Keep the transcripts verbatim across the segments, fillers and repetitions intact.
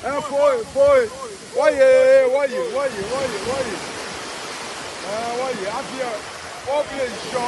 Ɛɛ, foi, foi. Wɔye, wɔye, wɔye, wɔye, wɔye. Ɛɛ, wɔye, afi ɛ. Wɔfee shɔ.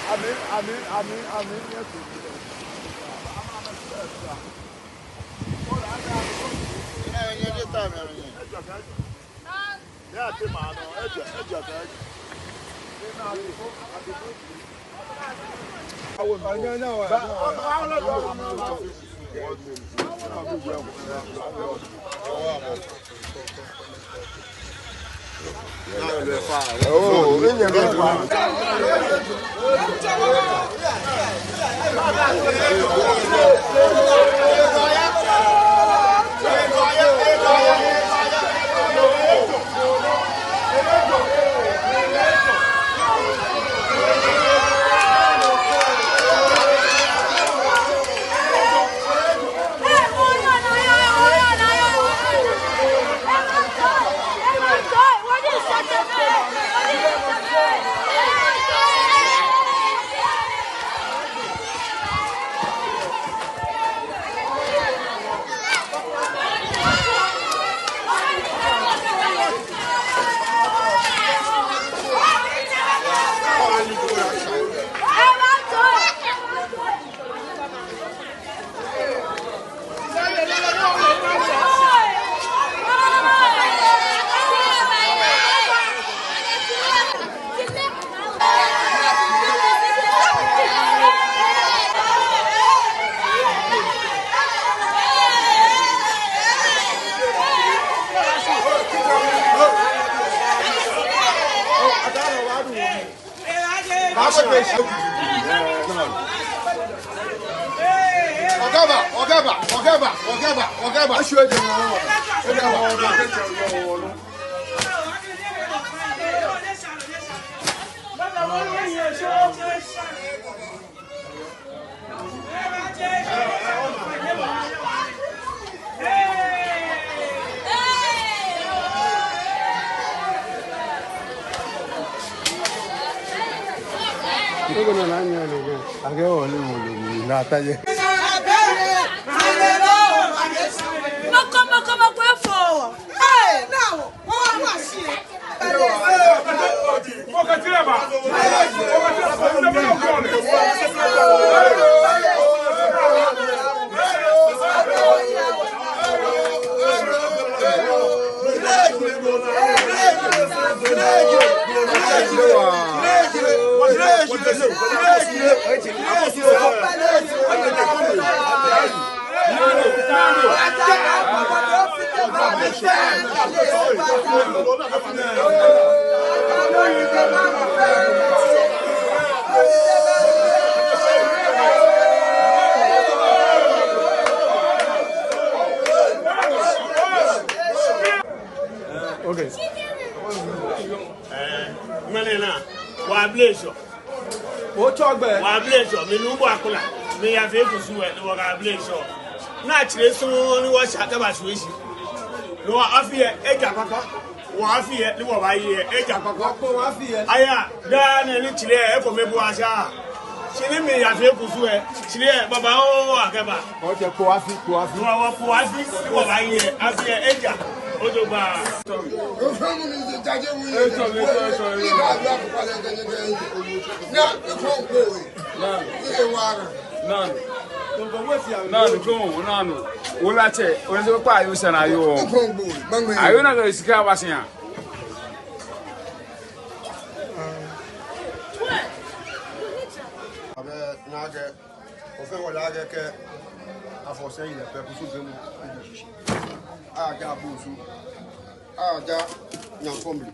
Ami, ami, ami, ami. Oga ba, oga ba, oga ba, oga ba, oga ba. Moko, moko, moko, efo. Hey, now. Okay. Ɛɛ, ŋmɛnɛ naa, wɔbaa blɛ shɔ. Otsɔ gbɛ. Wɔbaa blɛ shɔ, mi nuu bo akula. Mi ya fee kusum lɛ, ni wɔkɛbaa blɛ shɔ. Naa tsire sɔŋŋ ni wɔsha kɛba shwie shi. Ni wɔ afi lɛ, eja kpakpa. Wɔ afi lɛ, ni wɔbaaye lɛ, eja kpakpa. Wɔkpɔ wɔ afi lɛ. Aya, daa nɛɛ ni tsire lɛ, ekome bo asha. Shi ni mi ya fee kusum lɛ, tsire lɛ, babaoo akɛba. Otsɛ kpɔ afi, kpɔ afi. Wɔ, wɔkpɔ afi, ni wɔbaaye lɛ, afi lɛ, eja. Ojogbaŋŋ. Nanu, nanu, nanu. Wula tsɛ, wula tsɛ kpaa yoo sɛɛ naa yoo. Ayoo naa kɛ sika wa sinya. Abɛ naa akɛ, ofee wala akɛ kɛ afɔ sɛi lɛ pɛ kusum fɛɛ mu. Aja Bosu. Aja Nyankomli.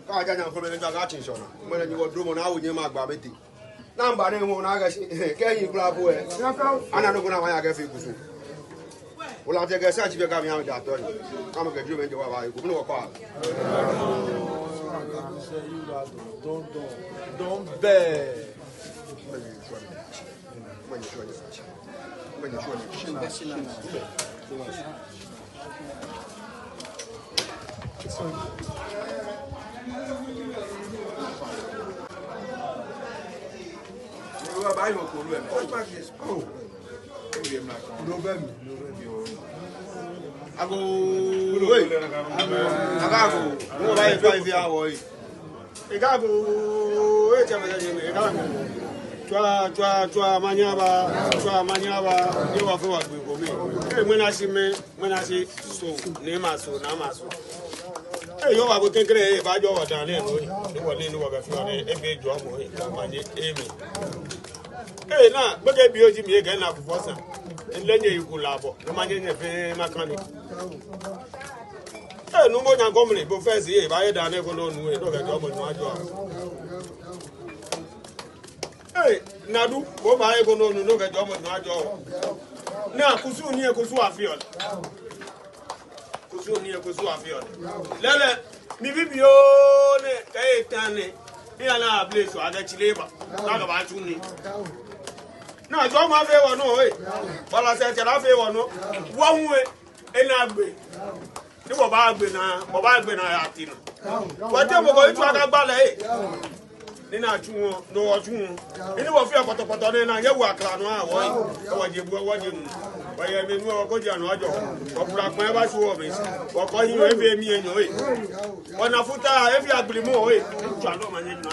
Aja Nyankomli, ni ja ka tin sɔna. Mɛni ni wɔ dromɔ naa wo nyɛ ma gba bete. Namba ni mɔ naa akɛ shi, kɛ yi kula bo ɛ. Ana nɔ ko naa ma ya kɛ fee kusum. Wala tɛ kɛ sa ji bɛ ka mi ya mi ja tɔ ni. Kama kɛ ju mɛ jɛ wa ba yi ko. Mɛni wɔ kɔ a. Don't, don't, don't bɛ. Agoo, wei. Agoo, agoo. Mɔ ba ye five ya wɔ ye. Ega bo, e tɛ mɛ, ega bo. Tswa, tswa, tswa, manyaba, tswa, manyaba. Ye wa fɛɛ wa gbi ko mi. E mɛni shi mɛ, mɛni shi so, ni ma so, na ma so. E yo wa bo kekere, e ba jɔ wa dani, ni wa ni, ni wa bɛ fɛɛ ni, e bɛ jɔ mɔ, e manye, e mi. E na, bɛ kɛ bi o ji mi, e kɛ na ku fɔ sa. E lɛ nyɛ yi ku la bo, ni manye nyɛ fɛɛ ma kani. Ee, Nuumo Nyankomli, bo fɛɛ si, ee, baaye dani ko nɔ nu, ee, nɔ kɛ jɔɔmɔ nu ajɔ. Ee, Nadu, bo baaye ko nɔ nu, nɔ kɛ jɔɔmɔ nu ajɔ. Naa, kusum ni, kusum afeɔ. Kusum ni, kusum afeɔ. Lɛlɛ, mi bibioo nɛ, kɛ eta nɛ, ni ana abule so, akɛ tsi lɛ ba, naa kɛ baatsu nii. Naa, jɔɔmɔ afee wɔ nɔ, ee. Wala sɛɛ tsɛ la afee wɔ nɔ. Wɔ hu, ee. Ena gbe. Ni wɔbaagbe naa, wɔbaagbe naa yɛ ati nɔ. Wɔteŋ mɔ ko yitso akagba lɛ, ee. Ni naa tsu wɔ, no wɔ tsu wɔ. Ni wɔfee kpɔtɔkpɔtɔ nɛɛ naa, nyɛwo akla nɔ aha wɔ, ee. Wɔje bu, wɔje nu. Wɔyɛ mli nu, wɔkɔ je anɔ ajɔ. Wɔbula kpɛ ba tsu wɔ mli. Wɔkɔ hiɛ, ee, be mli enyɔ, ee. Wɔna futa, ee, fɛɛ agbli mɔ, ee. Tsu anɔ manye nu.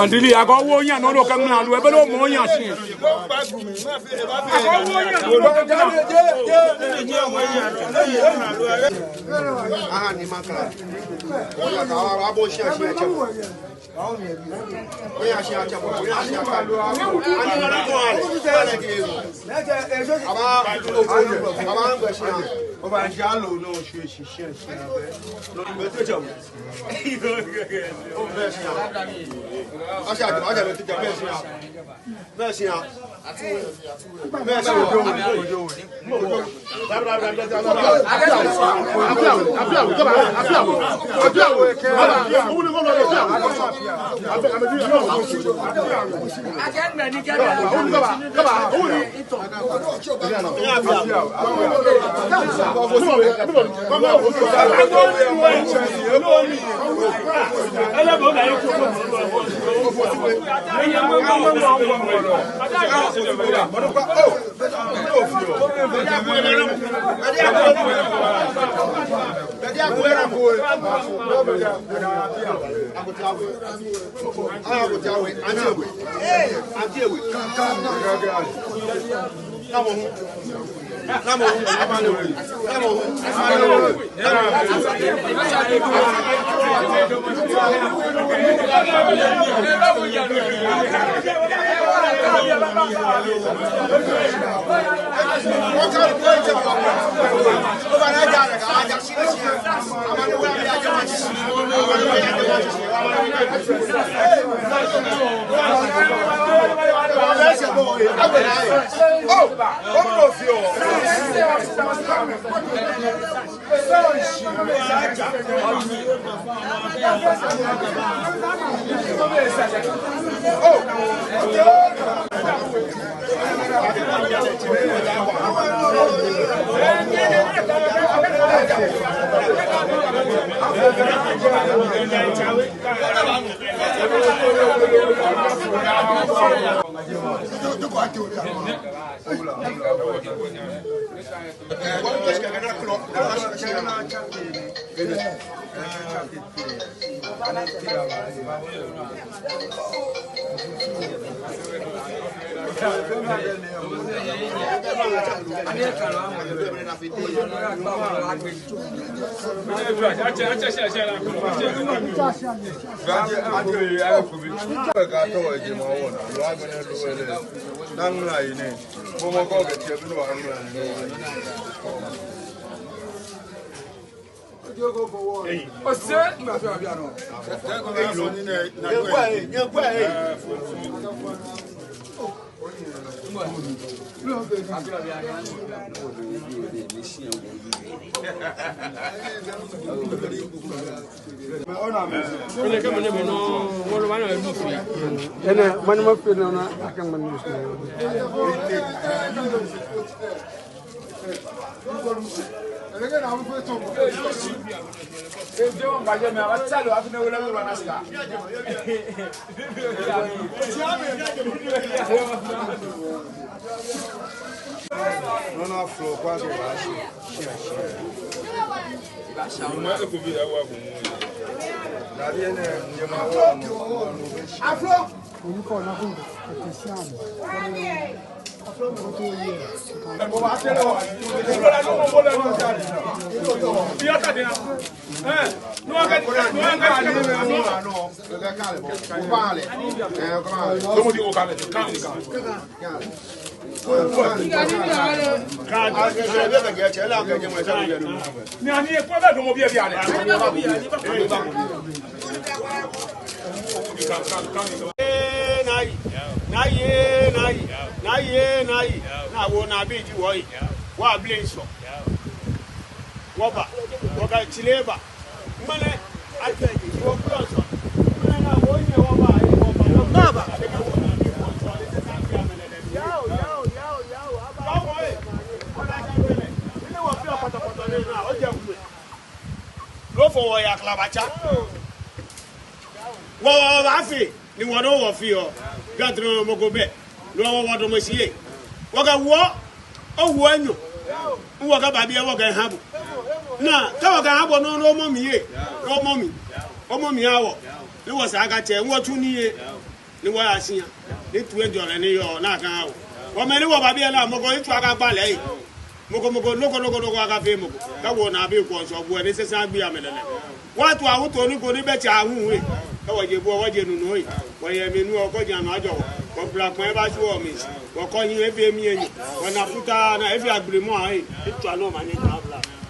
Andili, akɛ owo ohiɛ nɔ, no kɛ ŋmla lu, ebe lɛ omɔ ohiɛ shi. Akɛ owo ohiɛ nɔ, no kɛ ŋmla lu. Aha, ni maka. Oya ka wa bo shi shi. Oya shi atsɛ, oya shi atsɛ. Ani na ko ale, ale ke. Aba, aba ŋgbɛ shi. Oba shi alo no shi shi shi shi. No be te jamu. O be shi. Ashi atsɛ, atsɛ be te jamu shi. Mɛɛ shi ya? Mɛɛ shi ya? Enɛ, mɛni mafee nɔ ni akɛ mɛni mafee. Nɔ ni aflɔ kwa kɛ ba shi. Aflɔ. Ee, nai. Nai, ee, nai. Nai, ee, nai. Naa wɔ naa bi ji wɔyi. Wɔ ablɛ nsɔ. Wɔba. Wɔkɛ tsile ba. Ŋmɛnɛ. Ati ji wɔ kplɔ sɔ. Ŋmɛnɛ naa wɔ nyɛ wɔba. Wɔba. Naa ba. Yao, yao, yao, yao. Aba. Lofɔ wɔya Klabatsa. Wɔ, wɔ, wɔbaafee, ni wɔ nɔ wɔfeɔ. Bianɛ mɔ ko bɛ. Ni wɔ, wɔ, wɔdamɔ shi yɛ. Wɔkɛ wɔ, owuɔ enyɔ. Ni wɔkɛba biɛ wɔkɛha bo. Naa, kɛ wɔkɛha bo nɔ, nɔ mɔ mi yɛ. Nɔ mɔ mi. Omɔ mi awɔ. Ni wɔsɛɛ akatsɛ, wɔtsu nii yɛ. Ni wɔya shia. Ni toiŋjɔlɛ ni yɔɔ naa kã wɔ. Wɔmɛi ni wɔba biɛ naa, mɔ ko yitso akakpa lɛ. Mɔ ko, mɔ ko, nɔ ko, nɔ ko, nɔ ko akafee mɔ ko. Kɛ wɔ naa bi kɔ sɔ bu ni sɛsɛ agbi amɛ lɛlɛ. Wɔto awuto ni ko ni bɛ tsɛ awu we. Kɛ wɔje bu, wɔje nu nɔ we. Wɔyɛ mli nu ɔkɔ jɛ nu ajɔ wɔ. Wɔbla kpɛ ba su wɔ mi. Wɔkɔ yi efee mi enyi. Wɔna futa naa efee agblemɔ ayi. Etswa nɔ ma ni tswa bla.